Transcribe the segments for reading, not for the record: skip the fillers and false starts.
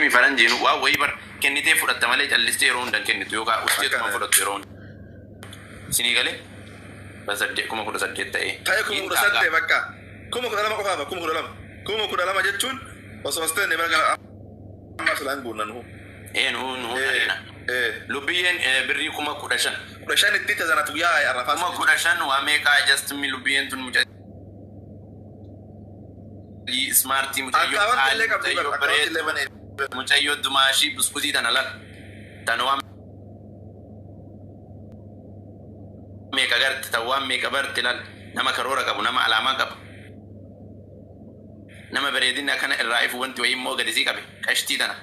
mi faranjiinu waan wayii bar kennitee fudhatta malee callistee yeroo hunda hin kennitu yookaan usteetuma Akkana. fudhattu yeroo hunda. Isinii galee 18,000 ta'ee. Ta'e kuma Hin kudha taagaa. saddeet bakka. 12,000 qofaaf 12,000. 12,000 jechuun osoo as ta'e bara gara amma silaan guunnan hu. Ee nu nu adeena. Lubbiyyeen birrii 15,000. 15 itti tazanatu guyyaa arrafaa. 15,000 waa meeqaa just mi lubbiyyeen tun mucaa smartii mucayyoo Akkaawwanti illee qaalii qabdi mucayyoo bara akkaawwanti illee bareedduu banee. mucayyoo dumaashii buskutii tana lal tan waan meeqa garte tan waan meeqa barte lal nama karoora qabu nama alaamaa qabu nama bareedina akkana irraa ifu wanti wayii immoo gadi sii qabe qashtii tana.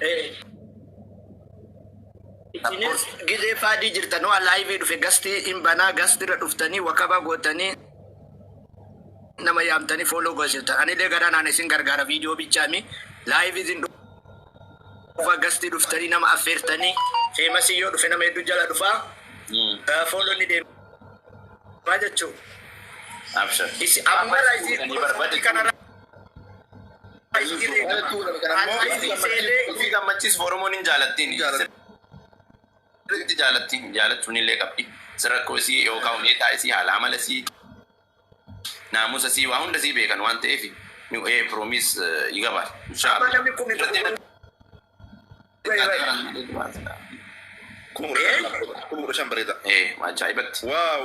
Isinis gizee faadii jirtan waa live dhufe gastii hin banaa gastirra dhuftanii wakaba gootanii nama yaamtanii follow goosiftan. Anillee garanaan isin gargaara viidiyoo bichaami live isin dhufa gastii dhuftanii nama affeertanii feemasii yoo dhufe nama hedduu jala dhufaa follow ni deemaa jechuudha. Abshir. Isi ammarraa isi kanarraa Ofii gammachiisuuf Oromoon hin jaalattiin. Sirriitti jaalattiin jaalachuun illee qabdi. Rakkoo isii yookaan huneetaa isii haala amala isii naamusa isii waa hunda isii beekan waan ta'eef nu ee promise ይገባል Amma namni kun 15,000 bareeda. Ee ajaa'ibatti. Waaw.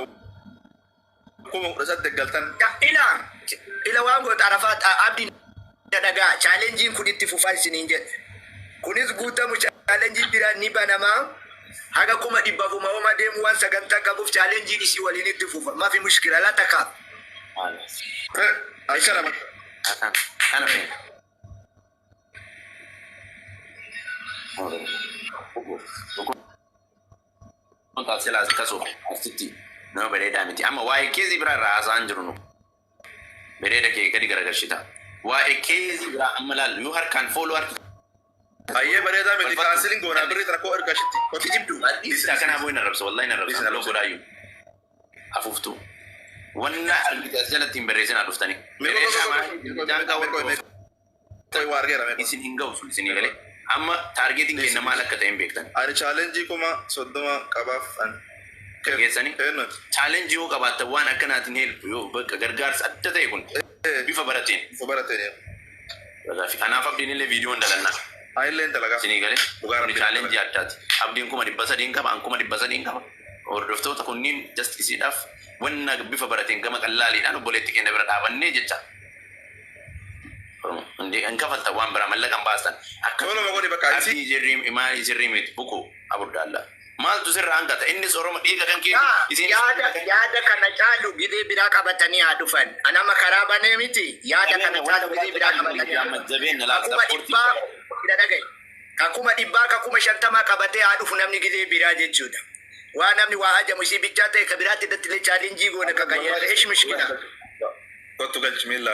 18,000 galtan. Ila ila waan goota Arafaat abdiin dhagaa chaalenjiin kun itti fufaa isiniin jedhe. Kunis guutamu chaalenjii biraa ni banamaa. Haga 400,000 homa deemu waan sagantaa qabuuf chaalenjiin isii waliin itti fufa. Mafi mushkila la takka. Akkana bakka. Kana feena. Silaas tasoo asitti nama bareedaa miti. Amma waa'ee keezii biraa irraa haasa'an jiru nu. Bareeda kee gadi garagalchita. Waa'ee keezii biraa amma laal yoo harkaan fooluu harka. Ayyee bareedaa miti kaansilin goonaa birrii rakkoo ergaa shitti. Kotti jibdu. Isa kanaa boo'in arrabsa wallahi hin arrabsa. Loo godhaayyuu. Afuuftuu. Wanna argite as jalatti hin barreessinaa dhuftanii. Bareedaa maali? Daangaa warra Waa argeera meeqa. isin hin ga'u sun isinii galee. Amma taargeetiin keenya maal akka ta'e hin beektan. Ani chaalenjii 30,000 qabaaf ani. Geessanii? Eenyuti? Chaalenjii yoo qabaattan waan akkanaatiin help yoo bakka gargaarsa adda ta'e kun bifa barateen. Bifa barateen. Kanaaf abdiin illee viidiyoon dalannaa. Ani illee dalagaa. Isinii galee Dhugaa kun rabbii chaalenjii addaati. Abdiin 300,000 qaba, an 300,000 qaba. Hordoftoota kunniin just isiidhaaf wanna bifa barateen gama qallaaliidhaan obboleetti keenya bira dhaabannee jecha. Hin kafaltan waan biraa mallaqa hin baastan. Akka Toluma godhi bakka isii. abdii sirrii maali sirrii miti buku abuddaalla. Maaltu sirra hangata innis Oromo dhiiga kan keeti isinis Yaada yaada kana caalu gizee biraa qabatanii haa dhufan. Anama karaa banee miti yaada kana caalu gizee biraa qabatanii haa dhufan. Jabeenya laata Kakuma dhibbaa ila dhagaye. Kakuma dhibbaa kakuma shantamaa qabatee haa dhufu namni gizee biraa jechuudha. Waa namni waa hajamu isii bichaa ta'e ka biraatti irratti illee chaalenjii goone ka kan ish mishkila. Kottu galchi miila.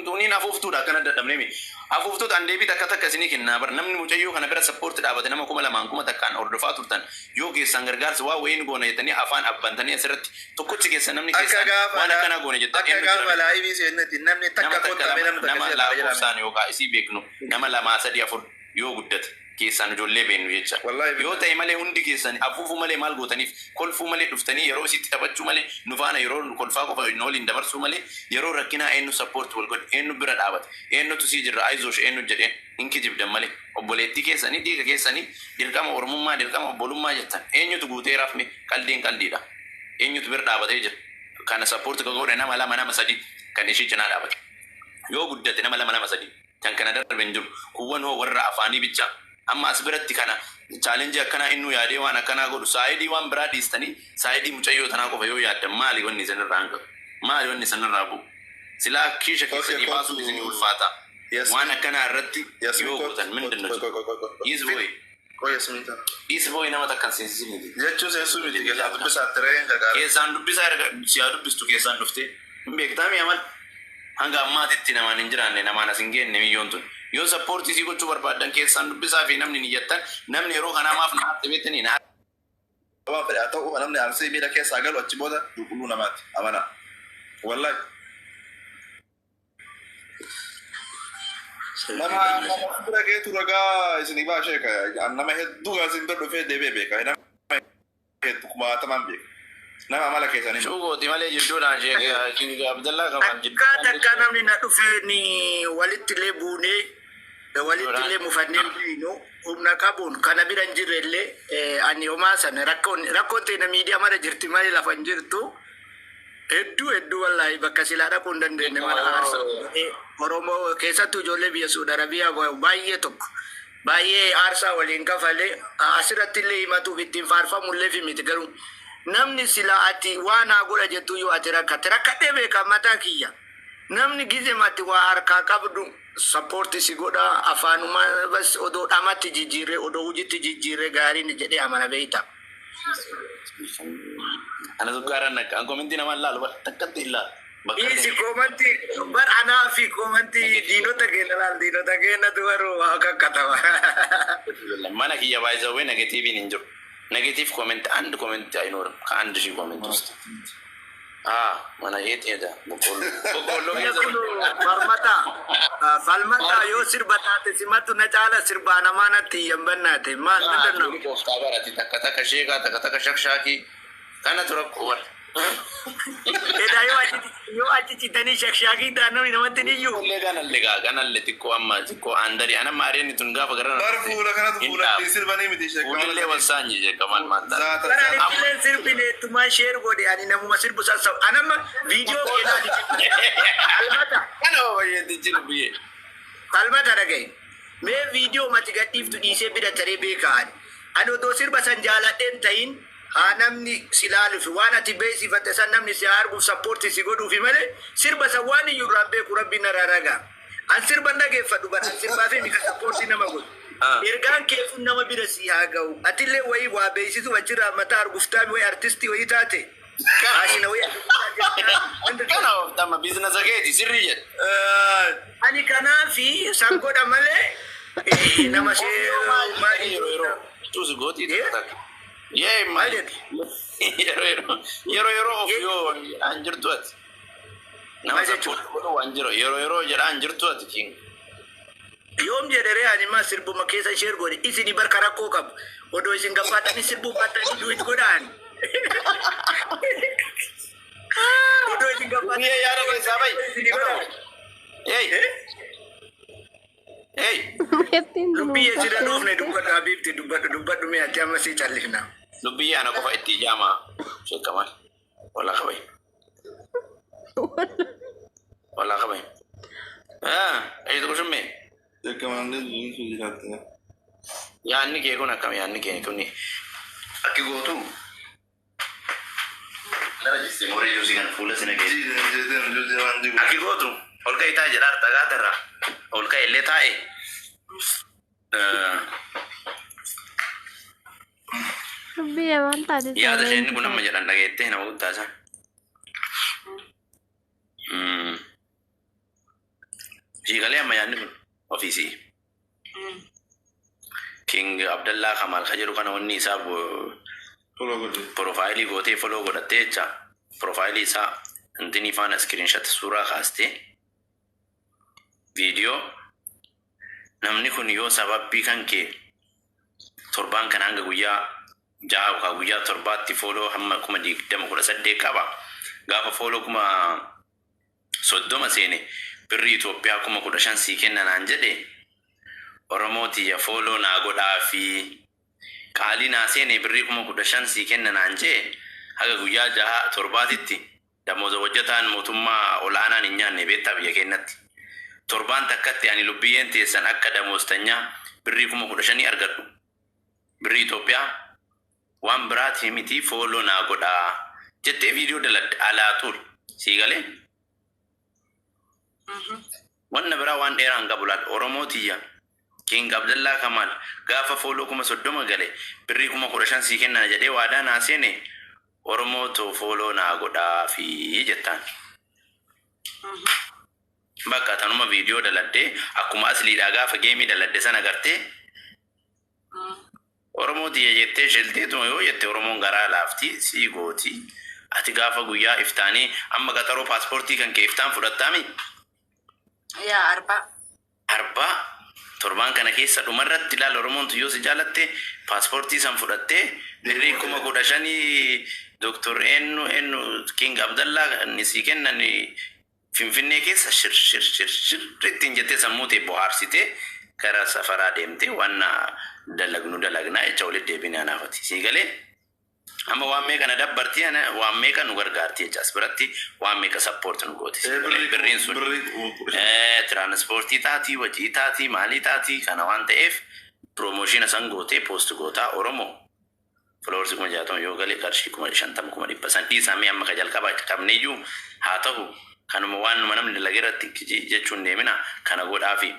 Tuniin afuuftuudha akkana dadhabnee miti. Afuuftuudha an deebii takka takka isinii kennaa bar namni mucayyoo kana bira sappoorti dhaabate nama 2,000 1,000 hordofaa turtan yoo keessan gargaarsa waa wayiin goona jettanii afaan abbantanii asirratti tokkochi keessan namni Akka keessan gaafa waan akkanaa goone jettan akka eenyu gaafa jira? laayivii seennetti namni Nama takka takka kottamee lama namni takka nama si jedhama. lakkoofsaan yookaan isii beeknu nama lamaa sadii afur yoo guddate keessaan ijoollee beennu jecha. Wallaahi Yoo ta'e malee hundi keessan afuufuu malee maal gootaniif kolfuu malee dhuftanii yeroo isitti taphachuu malee nu faana yeroo kolfaa qofa nu waliin dabarsuu malee yeroo rakkinaa eenyu sappoorti wal godhe eenyu bira dhaabate eenyutu sii jirra ayizoosh eenyu jedheen hin kijibdan malee obboleettii keessanii dhiiga keessanii dirqama oromummaa dirqama obbolummaa jettan eenyutu guutee rafne qaldiin qaldiidha eenyutu bira dhaabatee jira kana sappoorti ka godhe nama lama nama sadi kan ishii cinaa dhaabate yoo guddate nama lama nama sadi kan kana darbe hin jiru kuwwan hoo warra afaanii bicha amma as biratti kana chaalenjii akkanaa innuu yaadee waan akkanaa godhu saayidii waan biraa dhiistanii saayidii mucayyoo tanaa qofa yoo yaaddan maali wanni isinirraa hanqatu maali wanni isinirraa bu'u silaa kiisha keessanii baasuun isinii ulfaata Yes. waan akkanaa irratti Yes, yoo gootan mindin no Qoy is boy Yasmin tana. is boy nama takkan seensisini Jechuun seensuu miti keessaa dubbisaa tireen gargaara. keessaan dubbisaa erga siyaa dubbistu keessaan dhuftee hin beektaa mi amal hanga ammaatitti namaan hin jiraanne namaan as hin geenne miyyoon tun yoo sappoortii sii gochuu barbaaddan keessaan dubbisaa fi namni ni jettan namni yeroo kanaa maaf na hafte beektanii na Waan fedhe haa ta'u namni aarsee miidha keessaa galu achi booda qulqulluu namaati amana. Wallaahi. Nama nama bira geetu ragaa isinii baashee ka nama hedduu isin bira dhufee deebi'ee beeka. Nama hedduu kumaatamaan beeka. Nama amala keessanii. Shuugooti malee jidduudhaan Sheek Abdallaa Kamal Akka takka namni na dhufee ni walitti illee buunee walitti illee mufannee beeknu humna qabuun kana bira hin jirre illee ani homaa sana rakkoon rakkoon ta'e miidiyaa mara jirti malee lafa hin jirtu. Hedduu hedduu wallaahi bakka silaa dhaquu hin dandeenye mara aarsa. Oromoo keessattuu ijoollee biyya Suudi Arabiyaa baay'ee tokko baay'ee aarsaa waliin kafalee asirratti illee himatuuf ittiin faarfamullee fi miti garuu namni silaa ati waan haa godha jettu yoo ati rakkatte rakkadhee beeka mataa kiyya. Namni gizematti waa harkaa qabdu support si godha afaanumaa bas odoo dhamatti jijjiirree odoo hojiitti jijjiirree gaariin jedhee amana beeyta. Ana sukkaaraan nakka an comment namaan laalu bara takkatti hin laalu. Bakka Isi comment bar anaa fi comment diinota keenya laal diinota keenyatu baruu waa kakkatama. Mana kiyya baay'isawwee negative iin hin jiru. Negative comment አንድ comment አይኖርም ከአንድ ሺህ comment ውስጥ። Mana የት ሄደ? በቆሎ በቆሎ Biyya kun falmata falmata yoo sirba taate simatu na caala sirbaa namaa natti hin bannaate maal ምንድን ነው? Qooftaa barati takka takka sheekaa takka takka shakshaakii kanatu rakkoo bara. Edaa yoo achi yoo achi citanii shakshaakii ta'an namni namatti ni iyyuu. Illee ganallee gaa ganallee xiqqoo amma xiqqoo andari ana maareen tun gaafa gara Bar fuula kanatu fuula ittiin sirbanii miti Fuulillee wal saanyi jecha maal maal ta'a. Zaata Bara zaata. ani illee sirbine ittumaan share godhe ani namuma sirbu sassabu. Anamma viidiyoo keenyaa falmata Kana baay'eetti lubbiyee. Falmata dhagaye. Mee viidiyoo mati gadhiiftu dhiisee bira taree beekaa ani. Ani odoo sirba san jaaladheen ta'in haa namni si laaluuf waan ati beeksifatte san namni si haa arguuf support si godhuufi malee sirba san waan iyyuu irraan beeku rabbiin narraa ragaa. An sirba hin dhageeffadhu bara an sirbaa fi mika support nama godhu. Ergaan keefuun nama bira si haa ga'u. Atillee wayii waa beeksisu achirraa mataa arguftaa wayii artistii wayii taate. Kaashina wayii artistii. Kana oftama business keeti sirrii jedhe. Ani kanaafi san godha malee nama shee maali Yeroo yeroo cuusi gootii takka takka. Yee maal yeroo yeroo yeroo yeroo of yoo jedhaan jirtu ati. Nama Maal jechuudha? support godhu waan jiru yeroo yeroo jedhaan jirtu ati king. Yoom jedheree ani ma sirbuma keessa share godhe isini barka rakkoo qabu. Odoo isin gaffaatanii sirbuu baatanii duit godhaan. Odoo isin gaffaatanii. Biyya yaada keessaa bahi. Isini godhaan. Hey. Hey. Lubbiyyee sirra dhoofne dubbadhu habiibti dubbadhu dubbadhu mee ati amma sii callifna. Lubbiyyee ana qofa itti ijaama. Sheekamal. Walaa qabai. Walaa qabai. Eetu kushumme. Jiraatte. Yaanni kee kun akkam yaanni kee kun akki gootu. Nara jisse moorii juusii kana fuula sina keessa. Akki gootu ol ka'ii taa'e jedhaa dhagaatarra ol ka'e illee taa'e. Biyya maal taate? Yaada isheen kun amma jedhan dhageettee nama guddaa isaa. Shiikalee amma yaadni kun ofiisii. King Abdallaa Kamal ka jedhu kana wanni isaa profile gootee follow godhattee jecha profile isaa intinii faana screenshot suuraa kaastee viidiyoo namni kun yoo sababbii kan kee torbaan kana hanga guyyaa 6 yookaan guyyaa 7tti follow hamma 20,018 qaba. Gaafa follow 30,000 seene birrii Itoophiyaa 15,000 sii kenna naan jedhe Oromoo tiyya follow naa godhaa fi qaalii naa seene birrii 15,000 sii kenna naan jee haga guyyaa 6 7titti damooza hojjetaan mootummaa ol'aanaan hin nyaanne beektaa biyya keenyatti. Torbaan takkatti ani lubbiyyeen teessan akka damoostanyaa birrii 15,000 argadhu. Birrii Itoophiyaa waan biraati miti follow naa godhaa jettee viidiyoo daladde alaa tul sii galee. Wanna biraa waan dheeraa hin qabu laal Oromoo tiyya. King Abdallaa Kamal gaafa follow 30,000 gale birrii 15,000 sii kenna jedhee waadaa naa seene Oromoo too follow naa godhaa fi jettaan. Bakka tanuma viidiyoo daladdee akkuma asliidhaa gaafa game daladde sana gartee Oromoo tiyya jettee shilteetuma yoo jette Oromoon garaa laafti sii gooti. Ati gaafa guyyaa iftaanii amma qaxaroo paaspoortii kan kee iftaan fudhattaami? Yaa arbaa. Arbaa torbaan kana keessa dhumarratti ilaala. Oromoon yoo si jaalatte paaspoortii san fudhattee birrii 15,000 Doktor eenyu eenyu King Abdallaa inni sii kennan Finfinnee keessa shir shir shir shir ittiin jettee sammuu ta'e bohaarsitee gara safaraa deemtee waan dalagnu dalagnaa jecha walitti deebinee anaafati. Sii galee? Amma waan meeqa na dabbarti, ana waan meeqa nu gargaarti jecha, as biratti waan meeqa support nu gooti. Sii galee? Birriin sun tiraanspoortii taatii, wajii taatii, maalii taatii. Kana waan ta'eef promotion san gootee post gootaa. Oromoo followers 60,000 yoo gale qarshii 50,000, 100,000 san dhiisaa. Mee amma ka jalqaba qabneyyuu haa ta'u, kanuma waan numa namni dalage irratti jechuun deemina. Kana godhaafi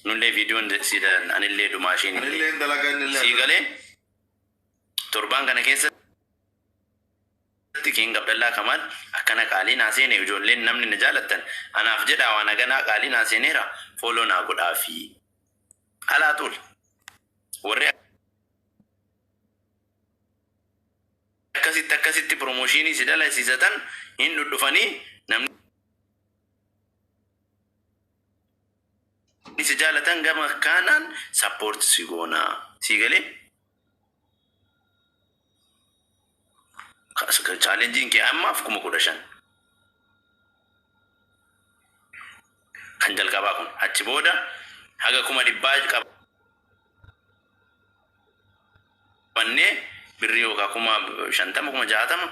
nullee viidiyoon si anillee dhumaashiin Anillee dalagaa innillee. Sii galee? Torbaan kana keessatti King Abdallaa Kamaal akkana qaalii naa seene. Ijoolleen namni na jaalattan anaaf jedhaa waan haganaa qaalii naa seeneera, follow naa godhaafi. Alaa xul warri akkasitti akkasitti promotion si dalasiisatan hin dhudhufanii, namni si jaalatan gama kaanaan support si goonaa. Sii galee? Challengeiin kee ammaaf 15,000 kan jalqabaa kun. Achi booda haga 100,000 qabannee birrii yookaan 50,000, 60,000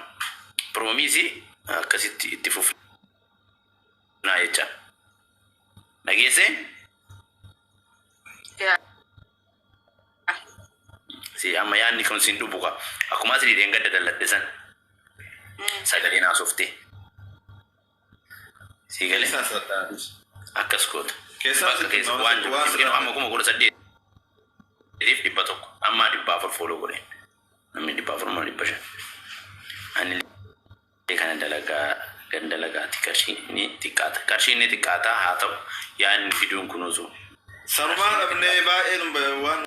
promise akkasitti itti fufnaa jecha. Dhageessee? Yaa. Si amma yaadni kun siin dhubu ka akkuma asii dheengadda dalladhe san sagalee naasofte. Sii galee? Keessaa sadaatis. Akkas goota. Keessaa Bakka sitti keessa hima, waan jiru waan siif kennu. sirraa Amma 18,100, amma 400 follow godhe, namni 400 moo 500. Ani kana dalagaa gan dalagaati. Qarshii ni xiqqaata, qarshiin ni xiqqaata, haa ta'u yaadni fiduun kunuunsu. Sanumaa dhabnee baay'ee nu waan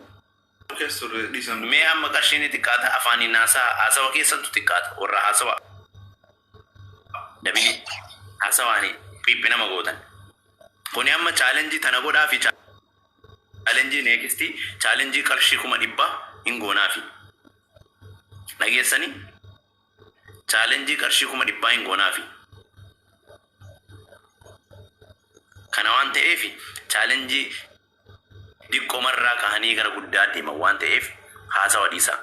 keessa turre dhiisan. Mee amma qarshiin ni xiqqaata, afaaniin haasaa haasawa keessattu xiqqaata. Warra haasawa dabili haasawaani piiphi nama gootan kuni amma challenge tana godhaa fi challenge next challenge qarshii 100,000 hin goonaafi. Dhageessanii? Challenge qarshii 100,000 hin goonaafi. Kana waan ta'eef challenge diqqoomarraa kahanii gara guddaa deeman waan ta'eef haasawa dhiisaa.